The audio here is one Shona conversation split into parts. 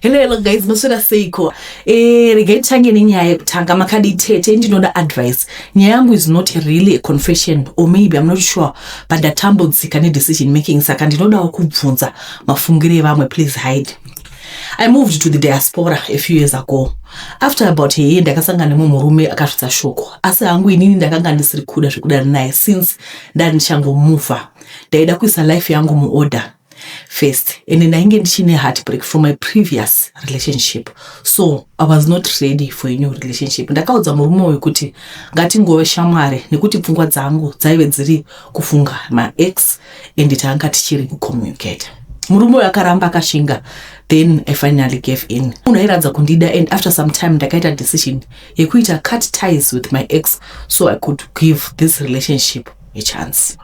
Hello, hello guys, maswera seiko? Regai titange nenyaya yekutanga. Makadii tete? Ndinoda advice. Nyaya yangu is not really a confession, or maybe, I'm not sure, but ndatambudzika nedecision making, saka ndinodawo kubvunza mafungiro evamwe. Please hide. I moved to the diaspora a few years ago. After about a year, ndakasangana nemumwe murume akasvitsa shoko, asi hangu inini ndakanga ndisiri kuda zvekudana naye since ndari ndichangomuvha. Ndaida kuisa life yangu muorder first, and ndainge ndichine heartbreak from my previous relationship, so I was not ready for a new relationship. Ndakaudza murume uyu kuti ngatingove shamwari, nekuti pfungwa dzangu dzaive dziri kufunga maex and tanga tichiri kucommunicate. Murume uyu akaramba akashinga. Then I finally gave in. Munhu airatidza kundida, and after some time ndakaita decision yekuita cut ties with my ex so I could give this relationship a chance.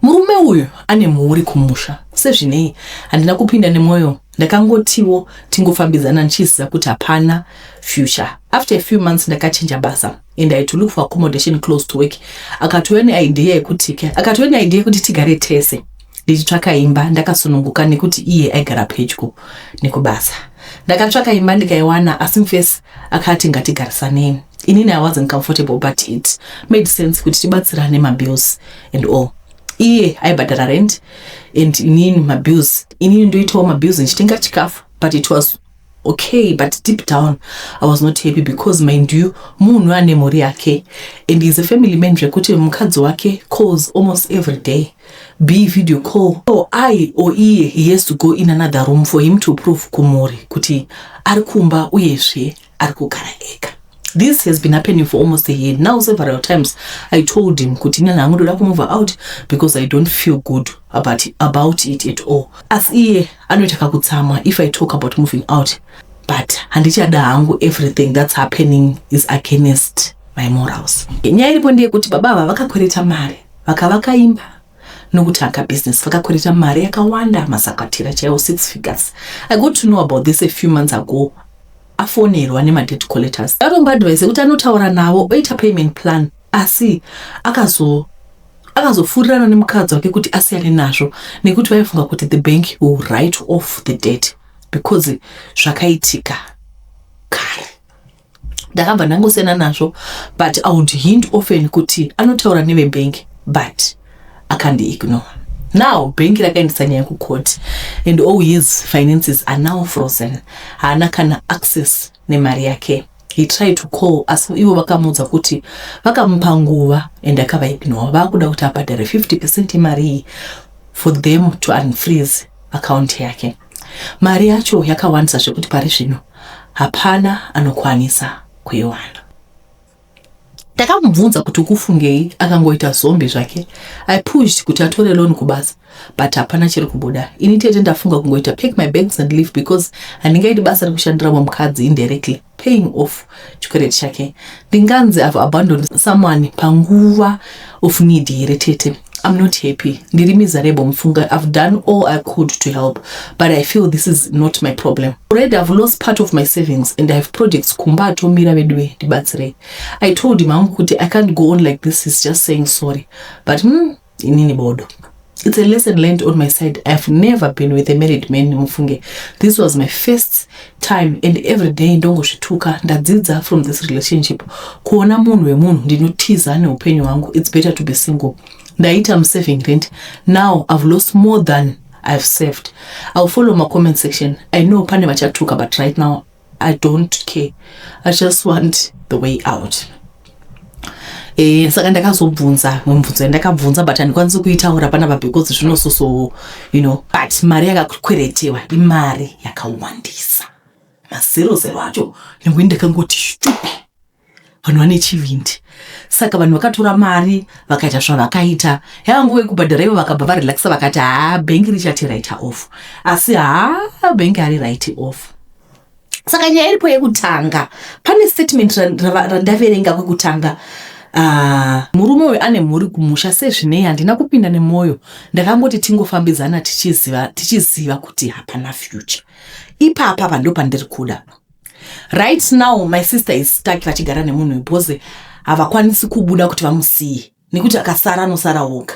Murume uyu ane mhuri kumusha. Sezvinei, handina kupinda nemwoyo. Ndakangotiwo tingofambidzana, ndichiziva kuti hapana future. After a few months, ndakachinja basa and I had to look for accommodation close to work. Akatouya neidea yekuti tigare tese ndichitsvaka imba ndakasununguka, nekuti iye aigara pedyo nekubasa. Ndakatsvaka imba ndikaiwana, asi mufesi akati ngatigarisanei. Inini I wasn't comfortable, but it made sense kuti tibatsirane mabills and all. Iye aibhadhara rent and inini mabills, inini ndoitawo mabills ndichitenga chikafu, but it was okay. But deep down I was not happy because, mind you, munhu ane mhuri yake and is a family man, zvekuti mukadzi wake calls almost every day, be video call or I or iye, he has to go in another room for him to prove kumhuri kuti ari kumba, uyezve ari kugara ega. This has been happening for almost a year now. Several times I told him kuti inini hangu ndoda kumove out because I don't feel good about it at all, asi iye anoita kakutsamwa if I talk about moving out. But handichada hangu. Everything that's happening is against my morals. Nyaya iripo ndeyekuti baba ava vakakwereta mari, vakavaka imba nokutanga business. Vakakwereta mari yakawanda, masakatira chaiwo, six figures. I got to know about this a few months ago afonerwa nemadebt collectors. Atomboadvise kuti anotaura navo oita payment plan, asi akazofurirana nemukadzi wake kuti asiyane nazvo, nekuti vaifunga kuti the bank will write off the debt because zvakaitika kare. Ndakabva ndangosiyana nazvo, but I would hint often kuti anotaura nevebank, but akandiignore. Now bhengi rakaendesa nyaya kucourt and all his finances are now frozen. Haana kana access nemari yake. He tried to call, asi ivo vakamuudza kuti vakamupa nguva and akavaignore. Vaakuda kuti abhadhare 50% yemari iyi for them to unfreeze account yake. Mari yacho yakawandisa zvekuti pari zvino hapana anokwanisa kuiwana. Ndakamubvunza kuti ukufungei, akangoita zombi zvake. I pushed kuti atore loan kubasa, but hapana chiri kubuda. Ini tete, ndafunga kungoita pack my bags and leave because handingaiti basa rekushandira mumukadzi, indirectly paying off chikwereti chake. Ndinganzi I've abandoned someone panguva of need here tete? I'm not happy. Ndiri miserable mufunga. I've done all I could to help, but I feel this is not my problem. Already I've lost part of my savings and I have projects kumba atomira. Veduwe, ndibatsirei. I told him hangu kuti I can't go on like this. He's just saying sorry, but inini bodo. It's a lesson learned on my side. I've never been with a married man mufunge. This was my first time and every day ndongozvituka. Ndadzidza from this relationship, kuona munhu wemunhu ndinotiza neupenyu hwangu. It's better to be single. Ndaita musaving rent. Now I've lost more than I've saved. I'll follow my comment section. I know pane vachatuka, but right now I don't care. I just want the way out. Saka ndakazobvunza mibvunzo yandakabvunza, but handikwanisi kuitaura panapa because zvinososo, but mari yakakweretewa imari yakawandisa, mazero zero acho. Nyangwe ndakangoti shupi, vanhu vane chivindi. Saka vanhu vakatora mari, vakaita zvavakaita. Yava nguva yekubhadhara, ivo vakabva varelaxa, vakati haa, bhengi richati write off, asi haa, bhengi hari write off. Saka nyaya iripo yekutanga, pane statement randaverenga kwekutanga. Murume uyu ane mhuri kumusha. Sezvinei, handina kupinda nemwoyo. Ndakangoti tingofambidzana tichiziva kuti hapana future. Ipapa pa ndo pandiri kuda. Right now my sister is stuck vachigara nemunhu because havakwanisi kubuda kuti vamusiye, nekuti akasara anosara oga.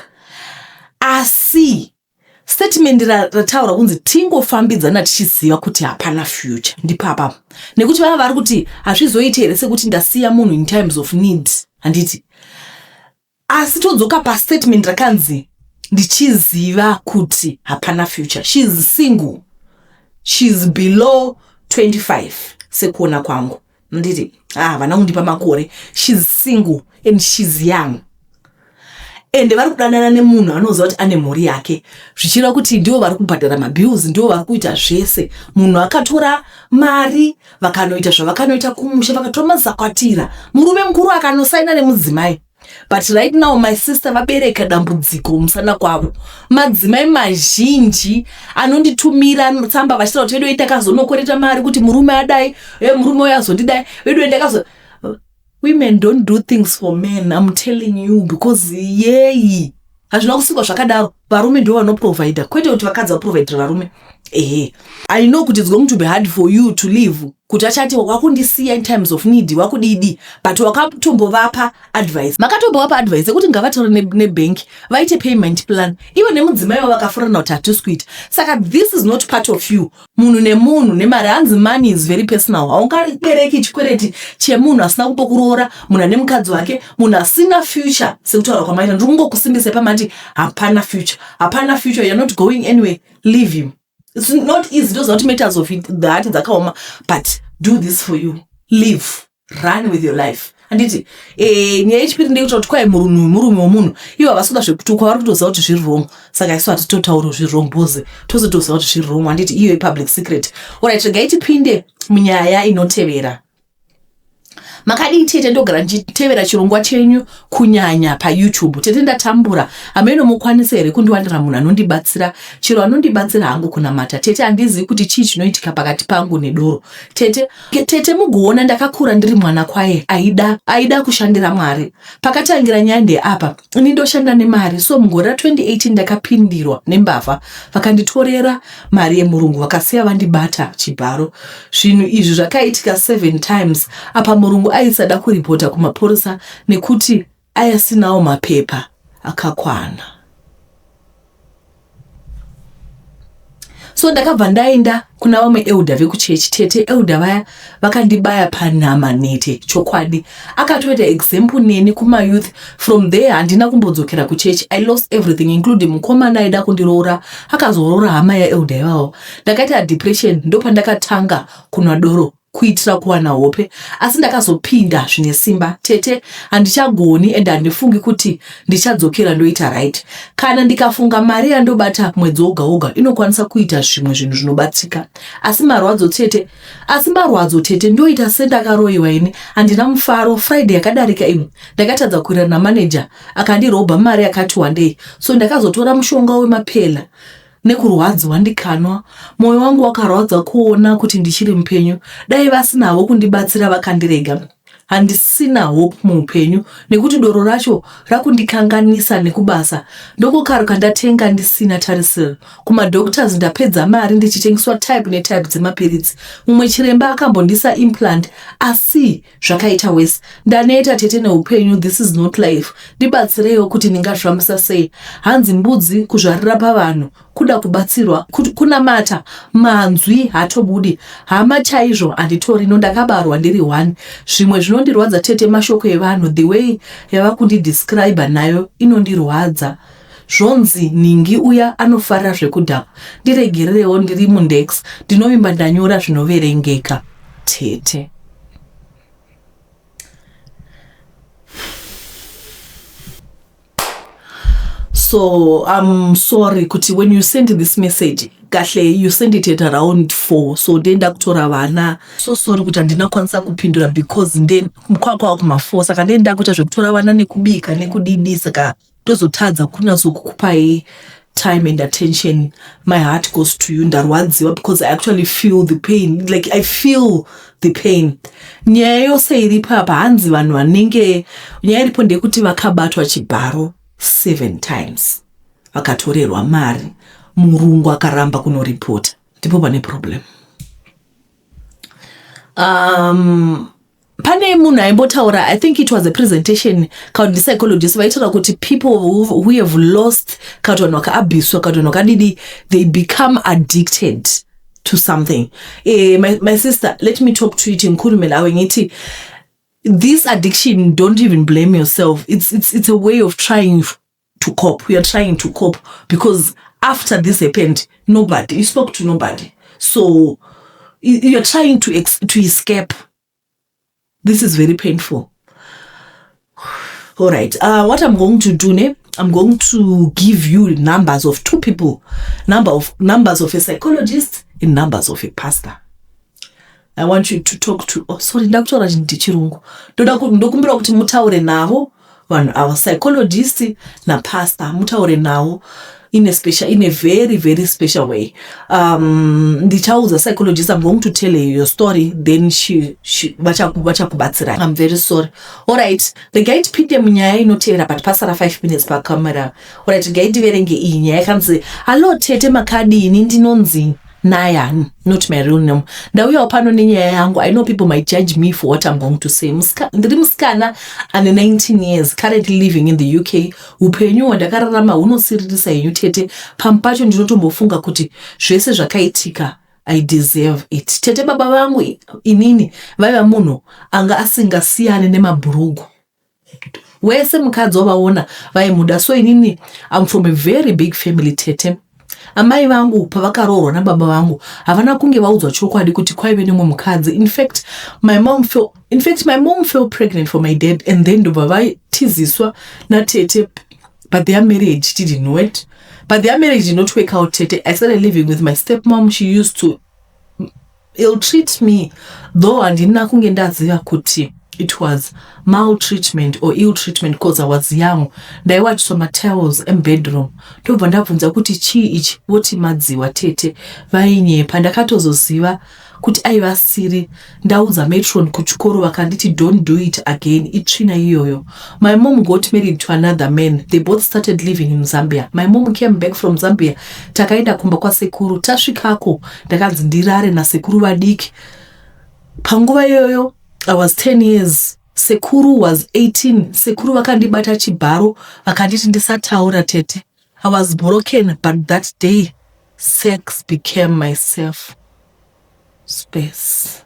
Asi Statement rataura kunzi tingofambidzana tichiziva kuti hapana future ndipapa, nekuti vava vari kuti hazvizoiti here sekuti ndasiya munhu in times of need, handiti? Asi todzoka pastatement rakanzi ndichiziva kuti hapana future. She is single, she is below 25 sekuona kwangu, nditi ah, vana kundipa makore. She is single and she is young, ende vari kudanana nemunhu anoziva kuti ane mhuri yake, zvichireva kuti ndivo vari kubhadhara mabills, ndivo vari kuita zvese. Munhu akatora mari, vakanoita zvavakanoita kumusha, vakatora mazakwatira, murume mukuru akanosaina nemudzimai. But right now my sister vabereka dambudziko musana kwavo. Madzimai mazhinji anonditumira tsamba vachitaura kuti vedu takazonokwereta mari kuti murume adai, e murume uyo azondidai, vedu ndakazo. Women don't do things for men, I'm telling you, because yeyi hazvina kusikwa zvakadaro. Varume ndo vanoprovida, kwete kuti vakadzi vaprovidira varume. Ehe, I know kuti it's going to be hard for you to live kuti achati wakundisiya in times of need, wakudidi, but wakatombovapa advice, makatombovapa advice yekuti ngavataure nebhenki vaite payment plan ivo nemudzimai wavo vakafurana kuti hatisi kuita. Saka this is not part of you. Munhu nemunhu nemari, hanzi money is very personal. Haungabereki chikwereti chemunhu asina kumbokuroora, munhu ane mukadzi wake, munhu asina future. Sekutaura kwamaita, ndiri kungokusimbisai pamati hapana future, hapana future. You are not going anyway. Leave him. It's not easy, ndoziva kuti matters of it, that dzakaoma, but do this for you. Live, run with your life, handiti? Nyaya yechipiri ndeyekuti kuti kwai murume murume womunhu, ivo havasi kuda zvekutukwa, vari kutoziva kuti zviri wrong. Saka isu hatitotauri zviri wrong because tose toziva kuti zviri wrong, handiti? Iyo ipublic secret. Alright, regai tipinde munyaya inotevera. Makadii tete? Ndogara ndichitevera chirongwa chenyu, kunyanya paYouTube. Tete, ndatambura hameno, mukwanisa here kundiwanira munhu anondibatsira, chero anondibatsira hangu kunamata? Tete, handizivi kuti chii chinoitika pakati pangu nedoro. Tete, tete, mugoona ndakakura ndiri mwana kwaye aida kushandira Mwari. Pakatangira nyaya ndeapa: ini ndoshanda nemari, so mugore ra2018 ndakapindirwa nembavha, vakanditorera mari yemurungu, vakasiya vandibata chibharo. Zvinhu izvi zvakaitika seven times. Apa murungu aisada kuripota kumapurisa nekuti ayasinawo mapepa akakwana. So ndakabva ndaenda kuna vamwe elder vekuchechi. Tete, elder vaya vakandibaya panhama nhete chokwadi. Akatoita example neni kumayouth. From there handina kumbodzokera kuchechi. I lost everything, including mukomana aida kundiroora, akazoroora hama yaelder ivavo. Ndakaita depression, ndopandakatanga kunwa doro kuitira kuwana hope, asi ndakazopinda zvine simba. Tete, handichagoni and handifungi kuti ndichadzokera ndoita right. Kana ndikafunga mari yandobata mwedzi woga woga inokwanisa kuita zvimwe zvinhu zvinobatsika, asi marwadzo tete, asi marwadzo tete, ndoita sendakaroyiwa. Ini handina mufaro. Friday yakadarika imwe ndakatadza kuwirirana namaneja, akandirobha mari yakati wandei. So ndakazotora mushonga wemapela nekurwadziwa ndikanwa. Mwoyo wangu wakarwadza kuona kuti ndichiri mupenyu. Dai vasinavo kundibatsira vakandirega. Handisina hope muupenyu nekuti doro racho rakundikanganisa nekubasa. Ndokukaruka ndatenga ndisina tarisiro. Kumadoctors ndapedza mari ndichitengeswa type netype dzemapiritsi. Mumwe chiremba akambondisa implant, asi zvakaita wese. Ndaneta tete neupenyu. This is not life. Ndibatsireiwo kuti ndingazvifambisa sei. Hanzi mbudzi kuzvarira pavanhu kuda kubatsirwa kunamata, manzwi hatobudi. Hama chaizvo handitorino, ndakabarwa ndiri one. Zvimwe zvinondirwadza tete mashoko evanhu. The way yavakundidescribe nayo inondirwadza. Zvonzi nhingi uya anofarira zvekudhakwa. Ndiregererewo, ndiri mundex. Ndinovimba ndanyora zvinoverengeka tete. So I'm sorry kuti when you send this message kahle, you send it at around 4, so ndenda kutora vana. So sorry kuti handina kukwanisa kupindura because nde kwakwa kuma4, saka ndenda kuita zvekutora vana nekubika nekudidi, saka tozotadza kunyatsokukupai time and attention. My heart goes to you. Ndarwadziwa because I actually feel the pain, like I feel the pain. Nyaya yose iripo apa, hanzi vanhu vanenge, nyaya iripo ndeyekuti vakabatwa chibharo seven times, vakatorerwa mari, murungu akaramba kunoripota. Ndipo pane problem. Pane munhu aimbotaura, I think it was a presentation, kana kuti psychologist vaitaura kuti people who have lost, kana kuti vanhu vakaabhuswa, kana kuti vanhu vakadidi, they become addicted to something. My sister, let me talk to you, ngikhulume lawe ngithi this addiction, don't even blame yourself. It's a way of trying to cope. We are trying to cope because after this happened, nobody, you spoke to nobody, so you're trying to escape. This is very painful. All right, what I'm going to do ne, I'm going to give you numbers of two people, numbers of a psychologist and numbers of a pastor. I want you to talk to, oh sorry, ndakutaura ndichirungu. Ndoda ndokumbira kuti mutaure navo vanhu ava, psychologist napastor, mutaure navo in a very very special way. Ndichaudza psychologist, I'm going to tell her your story, then she vachakubatsirai. I'm very sorry. Alright, regai tipinde munyaya inotevera, but pasara 5 minutes pacamera. Alright, regai tiverenge iyi nyaya. Yakanzi, "Hallo tete, makadini? Ndinonzi Naya, not my real name. Ndauyawo pano nenyaya yangu. I know people might judge me for what I'm going to say. Ndiri musikana ane 19 years, currently living in the UK. Upenyu hwandakararama hunosiririsa henyu tete. Pamwe pacho ndinotombofunga kuti zvese zvakaitika, I deserve it. Tete, baba vangu inini vaiva munhu anga asingasiyani nemabhurugu. Wese mukadzi wavaona vaimuda. So inini I'm from a very big family, tete. Amai vangu pavakaroorwa nababa vangu, havana kunge vaudzwa chokwadi kuti kwaive nemumwe mukadzi. In fact, my mom fell pregnant for my dad and then ndobva vatiziswa natete, but their marriage didn't work. But their marriage did not work out, tete. I started living with my stepmom. She used to ill treat me, though handina kunge ndaziva kuti it was maltreatment or ill treatment because I was young. Ndaiwachiswa matowels emubedroom, ndobva ndabvunza kuti chii ichi, voti madziwa. Tete, vainyepa. Ndakatozoziva kuti aiva siri ndaudza matron kuchikoro, vakanditi don't do it again, itsvina iyoyo. My mom got married to another man. They both started living in Zambia. My mom came back from Zambia, takaenda kumba kwasekuru. Tasvikako ndakanzi ndirare nasekuru vadiki. Panguva iyoyo I was 10 years, sekuru was 18. Sekuru vakandibata chibharo, vakanditi ndisataura. Tete, I was broken, but that day sex became my safe space.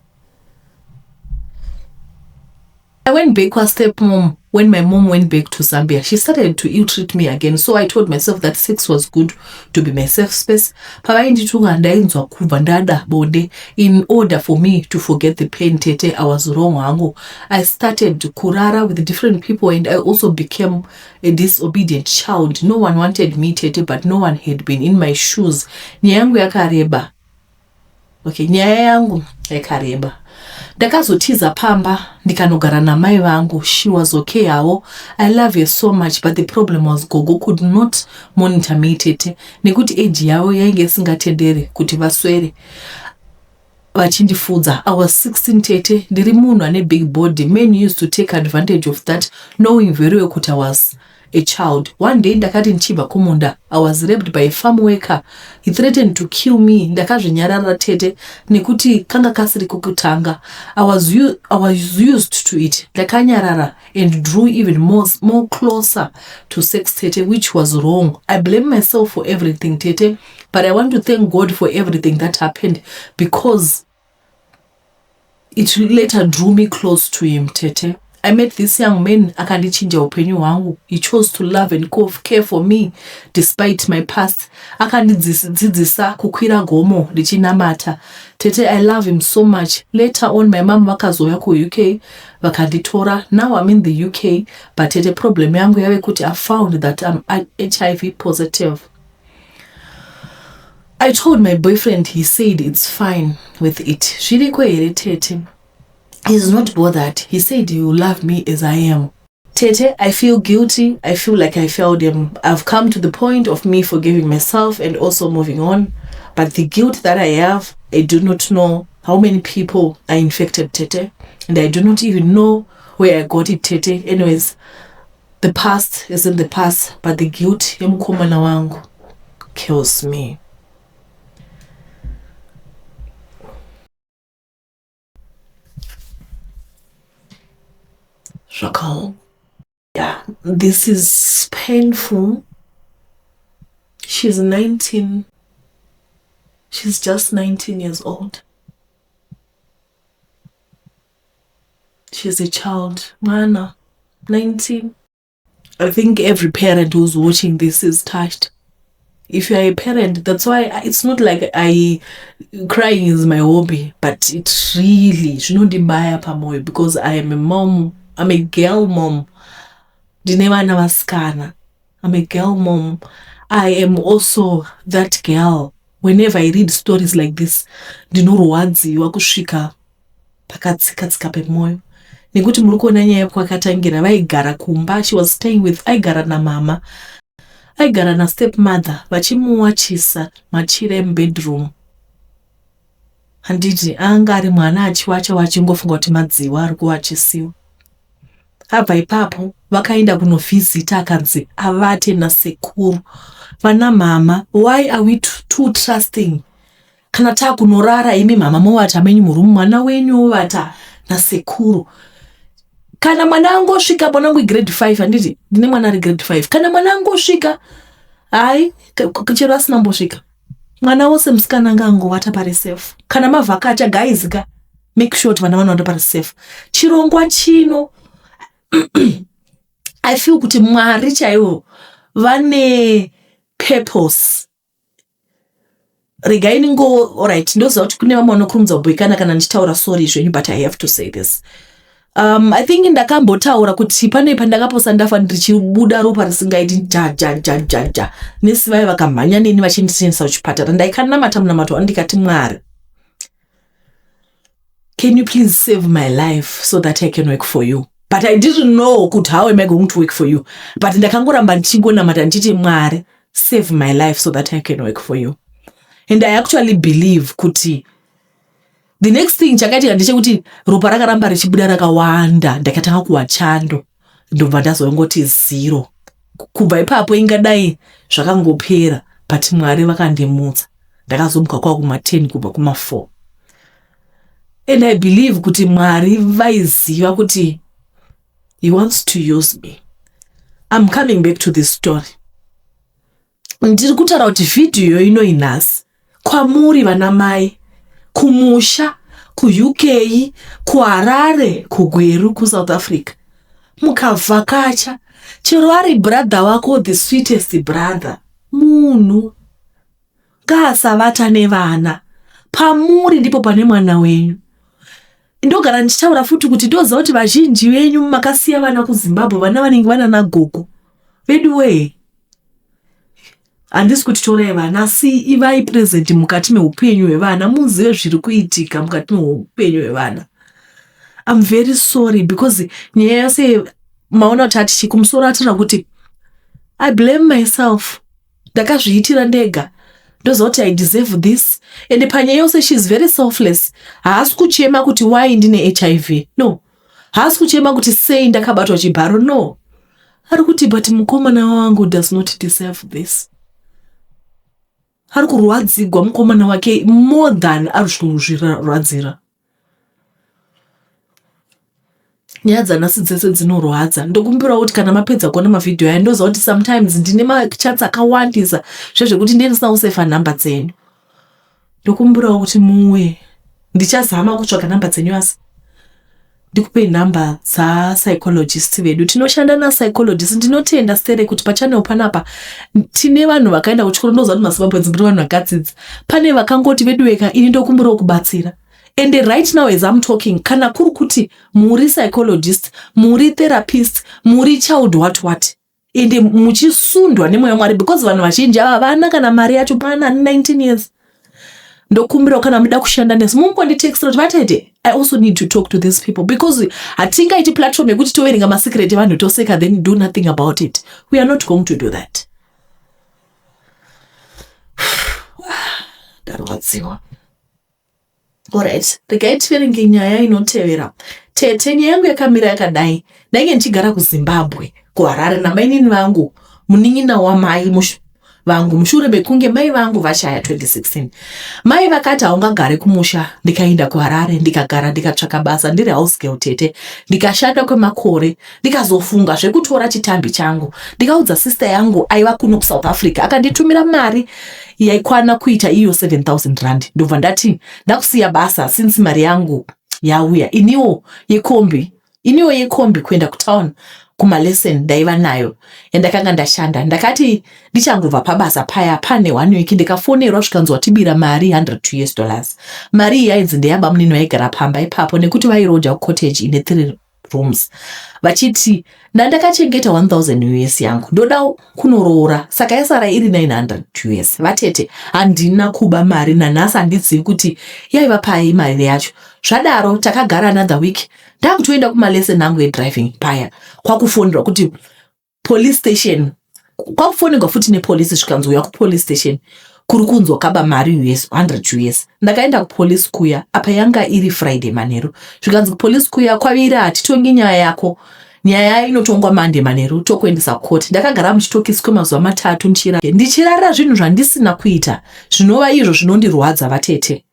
I went back kwa stepmom. When my mom went back to Zambia, she started to ill treat me again. So I told myself that sex was good to be my safe space. Pavainditunga ndainzwa kubva ndada bonde in order for me to forget the pain. Tete, I was wrong hangu. I started kurara with different people and I also became a disobedient child. No one wanted me, tete, but no one had been in my shoes. Nyaya yangu yakareba. Okay, nyaya yangu yakareba. Ndakazotiza pamba ndikanogara namai vangu. She was okay havo, I love her so much, but the problem was gogo could not monitor me, tete, nekuti age yavo yainge isingatenderi kuti vaswere vachindifudza. I was 16, tete. Ndiri munhu ane big body. Men used to take advantage of that, knowing very well kuti I was a child. One day ndakati ndichibva kumunda, I was raped by a farm worker. He threatened to kill me. Ndakazvinyarara, tete, nekuti kanga kasiri kukutanga. I was used to it. Ndakanyarara and drew even more closer to sex, tete, which was wrong. I blame myself for everything, tete, but I want to thank God for everything that happened because it later drew me close to him. Tete, I met this young man akandichinja upenyu hwangu. He chose to love and care for me despite my past. Akandidzidzisa kukwira gomo ndichinamata. Tete, I love him so much. Later on my mom vakazouya kuUK vakanditora. Now I'm in the UK, but tete, problem yangu yave kuti I found that I'm HIV positive. I told my boyfriend, he said it's fine with it. Zviriko here, tete? He's not bothered. He said he will love me as I am. Tete, I feel guilty. I feel like I failed him. I've come to the point of me forgiving myself and also moving on. But the guilt that I have, I do not know how many people are infected, Tete. And I do not even know where I got it, Tete. Anyways, the past is in the past, but the guilt yemukomana wangu kills me. Zvakaoma. Yeah, this is painful. She's 19. She's just 19 years old. She's a child. Mwana, 19. I think every parent who's watching this is touched. If you are a parent, that's why it's not like I crying is my hobby, but it really zvinondibaya pamoyo because I am a mom. I'm a girl mom. Ndine vana vasikana. I'm a girl mom. I am also that girl. Whenever I read stories like this, ndinorwadziwa kusvika pakatsika tsika pemwoyo nekuti muri kuona nyaya kwakatangira. Vaigara kumba, she was staying with, aigara namama, aigara nastep mother, vachimuwachisa machira emubedroom. Handiti anga ari mwana achiwacha, wachingofunga kuti madziwa ari kuwachisiwa. Abva ipapo vakaenda kunovhizita, akanzi avate nasekuru. Vana mama, why are we too trusting? Kana taakunorara, imi mama movata menyu murumu, mwana wenyu ovata nasekuru. Kana mwana angosvika, mwana wangu igrade 5, handiti ndine mwana ari grade 5, kana mwana angosvika, hai, chero asina mbosvika, mwana wose musikana anga angovata pari safe. Kana mavhakacha, guys ka, make sure kuti vana vanovata pari safe. Chirongwa chino, I feel kuti Mwari chaivo vane purpose. Regai ningo, alright, ndoziva kuti kune vamwe vanokurumidza kubhoikana kana ndichitaura, sorry zvenyu, but I have to say this. I think ndakambotaura kuti pane pandakaposa ndafa ndichibuda ropa risingaiti, ja ja ja ja ja. Nesi vaya vakamhanya neni vachindisiendesa kuchipatara. Ndaikanamata munamato wandikati, "Mwari, can you please save my life so that I can work for you?" But I didn't know kuti how am I going to work for you, but ndakangoramba ndichingonamata ndichiti, "Mwari, save my life so that I can work for you." And I actually believe kuti the next thing chakaitika ndechekuti ropa rakaramba richibuda rakawanda. Ndakatanga kuwa chando, ndobva ndazongoti zero. Kubva ipapo ingadai zvakangopera, but Mwari vakandimutsa. Ndakazomuka kwa kuma10 kubva kuma4, and I believe kuti Mwari vaiziva kuti he wants to use me. I'm coming back to this story. Ndiri kutaura kuti vhidhiyo ino inhasi kwamuri vana mai kumusha, kuUK, kuHarare, kuGweru, kuSouth Africa. Mukavhakacha, chero ari brother wako, the sweetest brother, munhu ngaasavata nevana. Pamuri ndipo pane mwana wenyu. Ndogara ndichitaura futi kuti ndoziva kuti vazhinji venyu makasiya vana kuZimbabwe, vana vanenge vana nagogo vedu wee. Handisi kuti torai vana, asi ivai present mukati meupenyu hwevana, muzive zviri kuitika mukati meupenyu hwevana. I'm very sorry because nyaya yose maona kuti atichi kumusoro atira kuti I blame myself, ndakazviitira ndega, ndoziva kuti I deserve this. And panyaya yose she is very selfless. Haasi kuchema kuti why ndine HIV, no. Haasi kuchema kuti sei ndakabatwa chibharo, no. Ari kuti, but mukomana wangu does not deserve this. Ari kurwadzigwa mukomana wake more than ari kuzvirwadzira. Nyaya dzanhasi dzese dzinorwadza. Ndokumbirawo kuti kana mapedza kuona mavhidhiyo aya, ndoziva kuti sometimes ndine machats akawandisa zvezvekuti ndiye ndisina kusefa nhamba dzenyu, ndokumbirawo kuti muuye. Ndichazama kutsvaga nhamba dzenyu, asi ndikupei nhamba dzapsychologist vedu. Tinoshanda napsychologist. Ndinotenda sere kuti pachannel panapa tine vanhu vakaenda kuchikoro. Ndoziva kuti maZimbabweans muri vanhu vakadzidza. Pane vakangoti vedu veka, ini ndokumbirawo kubatsira. And right now as I'm talking, kana kuri kuti muri psychologist, muri therapist, muri child what what, ende muchisundwa nemweya Mwari, because vanhu vazhinji ava vana kana mari yacho, pana 19 years, ndokumbirawo kana muda kushanda nesu, mungonditextira kuti, "Vatete, I also need to talk to these people," because hatingaiti platform yekuti toverenga masecret evanhu toseka, then do nothing about it. We are not going to do that. Ndarwadziwa. Alright, regai tiverenge nyaya inotevera. "Tete, nyaya yangu yakamira yakadai. Ndainge ndichigara kuZimbabwe, kuHarare, namainini vangu, munin'ina wamai. vangu mushure mekunge mai vangu vashaya 2016. Mai vakati haungagare kumusha, ndikaenda kuHarare ndikagara ndikatsvaka basa ndiri house girl tete, ndikashanda kwemakore ndikazofunga zvekutora chitambi changu. Ndikaudza sister yangu aiva kuno kuSouth Africa akanditumira mari yaikwana kuita iyo 7000 rand. Ndobva ndati ndakusiya basa since mari yangu yauya iniwo yekombi iniwo yekombi kuenda kutown kumalesson ndaiva nayo yandakanga ndashanda. Ndakati ndichangobva pabasa paya pane one week ndikafonerwa zvikanzi watibira mari 100 US dollars. Mari iyi yainzi ndeyabamunini vaigara pamba ipapo nekuti vairoja kucottage ine 3 rooms vachiti ndandakachengeta 1000 US yangu ndoda kunoroora saka yasara iri 900 US. Vatete, handina kuba mari nanhasi handizivi kuti yaiva pai mari yacho. Zvadaro takagara another week ndakutoenda kumalesson angu edriving paya kwakufonderwa kuti police station kwakufonegwa futi nepolisi zvikanzi uya kupolice station kuri kunzwa kaba mari US 100 US. Ndakaenda kupolisi kuya apa yanga iri Friday manheru zvikanzi kupolisi kuya kwavira hatitongi nyaya yako nyaya inotongwa Monday manheru tokuendesa kukoti. Ndakagara muchitokisi kwemazuva matatu ndichirara zvinhu zvandisina kuita zvinova izvo zvinondirwadza vatete.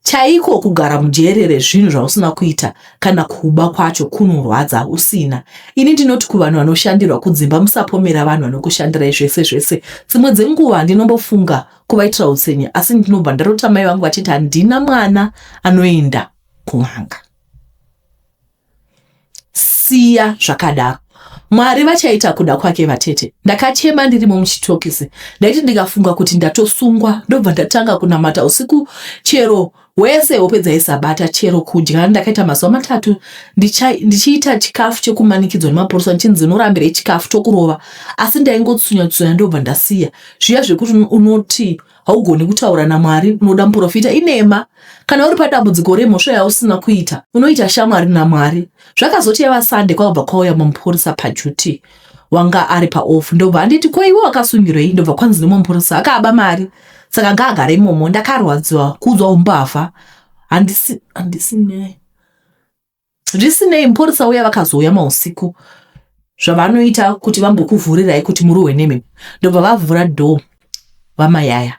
Chaiko kugara mujere rezvinhu zvausina kuita kana kuba kwacho kunorwadza usina. Ini ndinoti kuvanhu vanoshandirwa kudzimba musapomera vanhu vanokushandirai zvese zvese. Dzimwe dzenguva ndinombofunga kuvaitira utsinye asi ndinobva ndarota mai vangu vachiti handina mwana anoenda kun'anga. Siya zvakadaro. Mwari vachaita kuda kwake vatete. Ndakachema ndirimo muchitokisi. Ndaiti ndikafunga kuti ndatosungwa ndobva ndatanga kunamata usiku chero hwese hope dzaisabata chero kudya. Ndakaita mazuva matatu ndichiita chikafu chekumanikidzwa nemapurisa ndichinzi unorambirei chikafu tokurova. Asi ndaingotsunya tsunya ndobva ndasiya. Zviya zvekuti unoti haugoni kutaura naMwari unoda muprofita inema. Kana uri padambudziko remhosva yausina kuita unoita shamwari naMwari. Zvakazoti yava Sunday kwakabva kwauya mupurisa paduty wanga ari paoff ndobva anditi ko iwe wakasungirwei ndobva kwanzi nemumwe mupurisa akaba mari saka ngaagare imomo. Ndakarwadziwa kuudzwa umbavha handisi handisi ne Zvisinei, mupurisa uya vakazouya mausiku zvavanoita kuti vambokuvhurirai kuti murohwe nemi. Ndobva vavhura door vamayaya.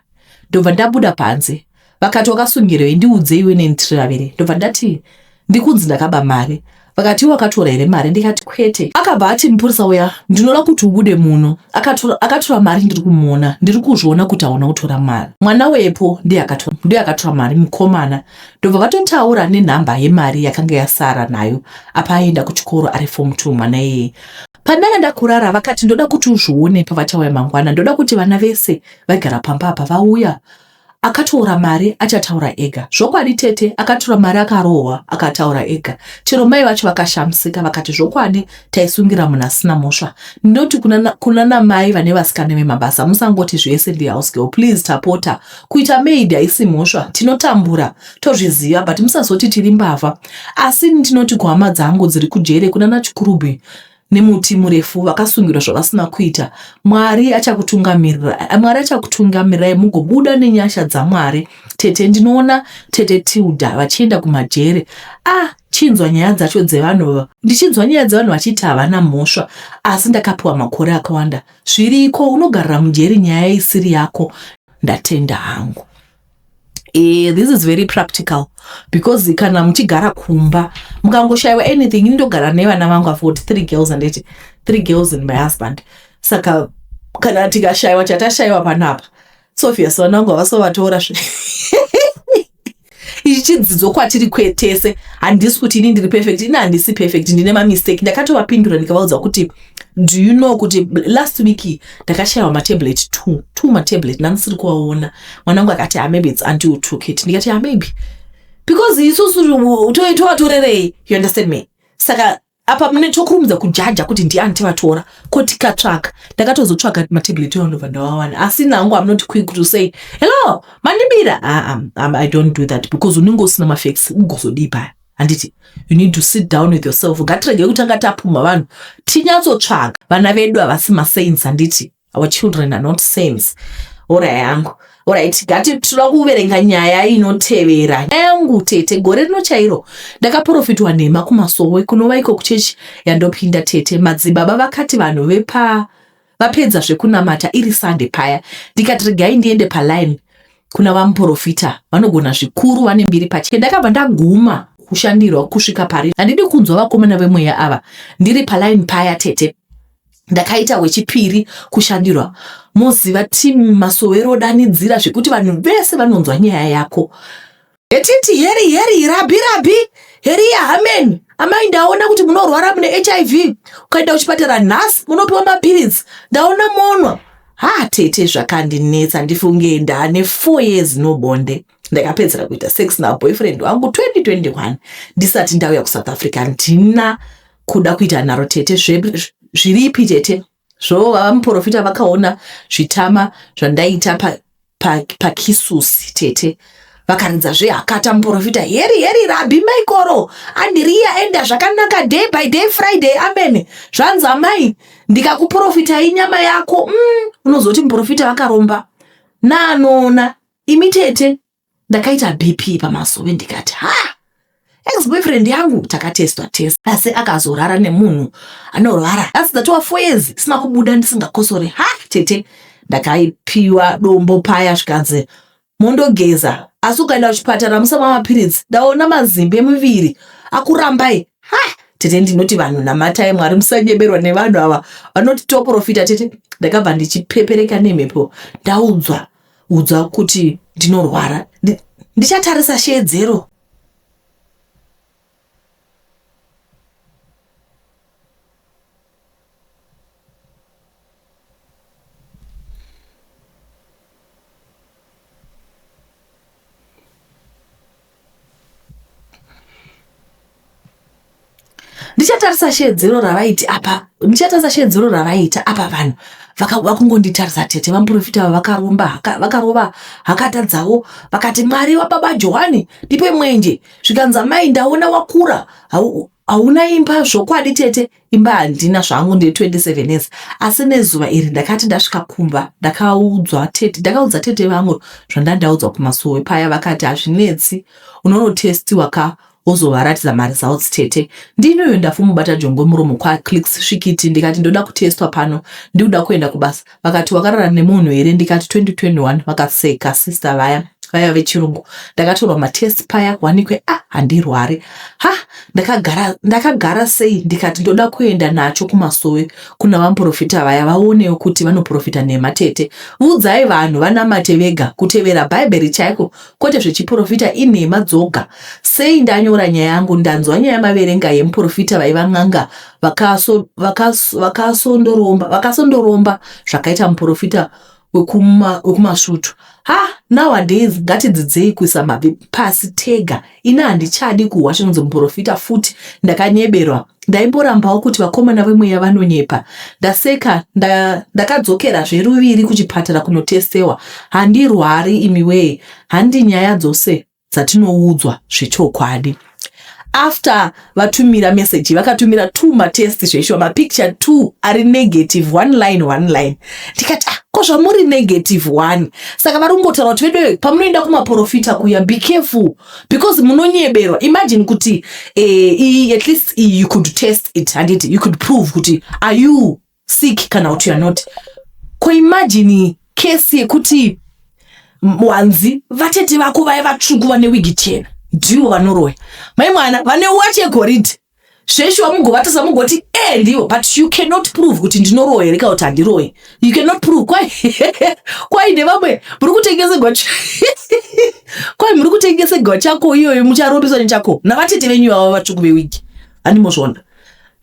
Ndobva ndabuda panze. Vakati wakasungirwei ndiudze iwe neni tiri vaviri. Ndobva ndati ndikunzi ndakaba mari. Vakati iwe wakatora here mari ndikati kwete. Akabva ati mupurisa uya ndinoda kuti ubude muno. Akatora, akatora mari ndiri kumuona. Ndiri kuzviona kuti hauna kutora mari. Mwana wepo ndiye akatora, ndiye akatora mari mukomana. Ndobva vatotaura nenhamba yemari yakanga yasara nayo apa aienda kuchikoro ari form 2 mwana iyeye. Pandanga ndakurara vakati ndoda kuti uzvione pavachauya mangwana ndoda kuti vana vese vaigara pamba apa vauya. Akatora mari achataura ega. Zvokwadi tete akatora mari akarohwa akataura ega. Chero mai vacho vakashamisika vakati zvokwadi taisungira munhu asina mhosva. Ndinoti kuna, kuna namai vane vasikana vemabasa musangoti zvese ndi house girl please tapota. Kuita maid haisi mhosva tinotambura tozviziva but musazoti tiri mbavha. Asi ndinoti kuhama dzangu dziri kujere kunana Chikurubi nemuti murefu vakasungirwa zvavasina kuita Mwari achakutungamirira Mwari achakutungamirirai mugobuda nenyasha dzaMwari. Tete ndinoona tete Tilda vachienda kumajere ah chinzwa nyaya dzacho dzevanhu ndichinzwa nyaya dzevanhu vachiti havana mhosva asi ndakapiwa makore akawanda zviriko unogarira mujeri nyaya isiri yako ndatenda hangu. This is very practical because kana muchigara kumba mukangoshayiwa anything ini ndogara nevana vangu I've got 3 girls anditi 3 girls and my husband saka kana tikashayiwa chatashayiwa panapa it's obvious vana vangu havasovatora zve ichi chidzidzo kwatiri tese handisi kuti ini ndiri perfect ini handisi perfect ndine mamistake ndakatovapindura ndikavaudza kuti do you know kuti last week ndakashayiwa matablet 2 matablet ndandisiri kuvaona mwana wangu akati ah, maybe it's auntie who took it ndikati ah, maybe because isusu tovatorerei you understand me saka apa mune tokurumidza kujaja kuti ndiani tivatora ko tikatsvaka ndakatozotsvaga matablet iwayo ndobva ndavawana asi nangu I'm not quick to say hello mandibira ah, I don't do that because unenge usina mafacts ugozodii paya handiti you need to sit down with yourself ngatirege kutanga tapumha vanhu tinyatsotsvaga vana vedu havasi masaints handiti our children are not saints ora yangu Alright, ngati tinoda kuverenga nyaya inotevera. Nyaya yangu tete, gore rino chairo ndakaprofitwa nhema kumasowe kunova iko kuchechi yandopinda tete. Madzibaba vakati vanhu vepa Vapedza zvekunamata iri Sunday paya ndikati regai ndiende paline kuna vamuporofita vanogona zvikuru vane mbiri pache. Ndakabva ndaguma kushandirwa kusvika pari. Handidi kunzwa vakomana vemweya ava ndiri paline paya tete. Ndakaita wechipiri kushandirwa moziva team masowe rodanidzira zvekuti vanhu vese vanonzwa nyaya yako. Etiti heri heri rabhi rabhi heriya hameni amai ndaona kuti munorwara mune hiv ukaenda kuchipatara nhasi munopiwa mapiritsi ndaona monwa ha tete zvakandinetsa ndifunge ndane 4 years no bonde ndakapedzera kuita sex naboyfriend wangu 2021 ndisati ndauya kusouth africa ndina kuda kuita nharo tete zviripi tete zvo vamuprofita vakaona zvitama zvandaita pakisusi pa, pa tete vakaridza zvehakata muprofita heri heri rabhi maikoro andiriya enda zvakanaka day by day friday amen zvanzi amai ndikakuprofitai nyama yako mm, unozoti muprofita vakaromba naanoona imi tete ndakaita bp pamasowe ndikati ha ex boyfriend yangu takatestwa test asi akazorara nemunhu anorwara asi dzatova four years isina kubuda ndisingakosore ha tete ndakaipiwa dombo paya zvikanzi mondogeza asi ukaenda kuchipatara musamwa mapiritsi ndaona mazimbe emuviri akurambai ha tete ndinoti vanhu namatai mwari musanyeberwa nevanhu ava vanoti toprofita tete ndakabva ndichipepereka nemhepo ndaudzwa udza kuti ndinorwara ndichatarisa sheedzero ndichatarisa sheedzero ravaiti apa ndichatarisa sheedzero ravaita apa vanhu vakungonditarisa tete vamuprofita ava vakaromba vakarova hakata dzavo vakati mwari wababa johani ndipe mwenje zvikanzi amai ndaona wakura hauna imba zvokwadi tete imba handina zvangu ndine 27 years asi nezuva iri ndakati ndasvika kumba ndakaudzwa tete ndakaudza tete vangu zvandandaudzwa kumasowe paya vakati hazvinetsi unonotestiwa ka wozovaratidza maresults tete ndini uyo ndafumubata jongwe muromo kwa clicks svikiti ndikati ndoda kutestwa pano ndikuda kuenda kubasa vakati wakarara nemunhu here ndikati 2021 vakaseka sister vaya vaya vechirungu ndakatorwa matest paya wanikwe ah handirwari ha ndakagara ndakagara sei ndikati ndoda kuenda nacho kumasowe kuna vamuprofita vaya vaonewo kuti vanoprofita nhema tete vudzai vanhu vanamate vega kutevera bhaibheri chaiko kwete zvechiprofita inhema dzoga sei ndanyora nyaya yangu ndanzwa nyaya maverenga yemuprofita vaiva n'anga vakasondoromba vakasondoromba zvakaita muprofita wekumasvutu ha nowadays ngatidzidzei kuisa mabvi pasi tega ini handichadi kuhwa chinonzi muprofita futi ndakanyeberwa Ndaimborambawo kuti vakomana vemweya vanonyepa. Ndaseka nda, ndakadzokerazve ruviri kuchipatara kunotestewa. Handirwari imiwee, handi nyaya dzose dzatinoudzwa zvechokwadi. After vatumira message vakatumira two matest zveshuwa mapicture two ari negative one line one line ndikati ah, ko zvamuri negative one saka vari kungotaura kuti veduwe pamunoenda kumaporofita kuya be careful because munonyeberwa imagine kuti eh, iyi at least iyi you could test it handiti you could prove kuti are you sick kana kuti youare not ko imagine kesi yekuti wanzi vatete vako vaya vatsvuku vane wigi chena ndivo vanoroya mai mwana vane wachi yegoridhe zveshuwa mugovatasa mugoti e ndivo but you cannot prove kuti ndinoroya here kana kuti handiroyi you cannot prove kwai kwai nevamwe muri kutengesegwa kwai muri kutengesegwa chako iyoyo mucharombeswa nechako navatete venyu ivava vatsvuku vewigi handimozviona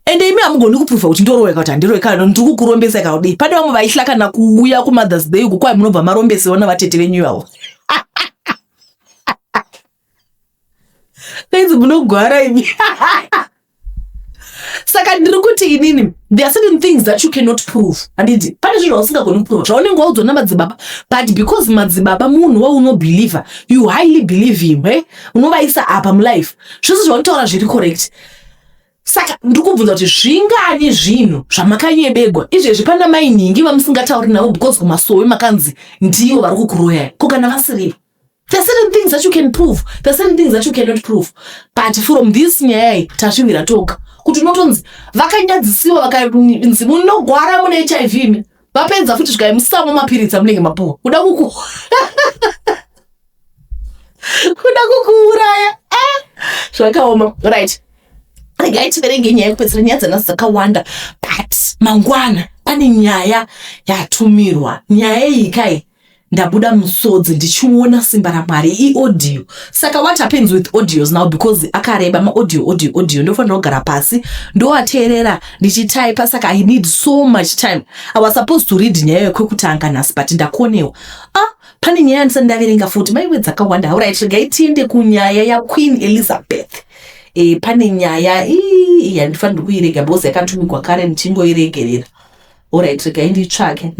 ende imi hamugoni kuprova kuti ndoroya kana kuti handiroyi kana ndiri kukurombesa kana kudii pane vamwe vaihla kana kuuya kumothers day uku kwai munobva marombesewa navatete venyu ivavo Ainzi munogwara imi. Saka ndiri kuti inini there are certain things that you cannot prove. Handiti pane zvinhu zvausingagoni kuprova zvaunenge waudzwa namadzibaba but because madzibaba munhu waunobeliever you highly believe him eh? unovaisa apa mulife zvese zvaunotaura zviri correct saka ndiri kubvunza kuti zvingani zvinhu zvamakanyebegwa izvezvi pana mai nhingi vamusingatauri navo because kumasowe makanzi ndivo vari kukuroyai ko kana vasirivo There are certain things that you can prove. There are certain things that you cannot prove. But from this nyaya iyi tasvivira toga kuti unotonzi vakanyadzisiwa vakanzi munogwara mune HIV imi. Vapedza futi zvikai musamwa mapiritsi amunenge mapuwa. Kuda kuku kuda kukuuraya. Ah, zvakaoma. Right. Regai tiverenge nyaya yekupedzisira. Nyaya dzanhasi dzakawanda, but mangwana pane nyaya yatumirwa. Nyaya iyi kai ndabuda musodzi ndichiona simba raMwari. Iaudio, saka what happens with audios now, because akareba maaudio, audio, audio, ndofanira kugara pasi ndoateerera ndichitaipa, saka I need so much time. I was supposed to read nyaya yekwekutanga nhasi, but ndakonewa. Ah, pane nyaya yandisati ndaverenga futi, maiwe, dzakawanda. Alright, regai tiende kunyaya yaQueen Elizabeth. Pane nyaya ii yandifanira kuirega because yakatumigwa kare ndichingoiregerera. Alright, regai nditsvake.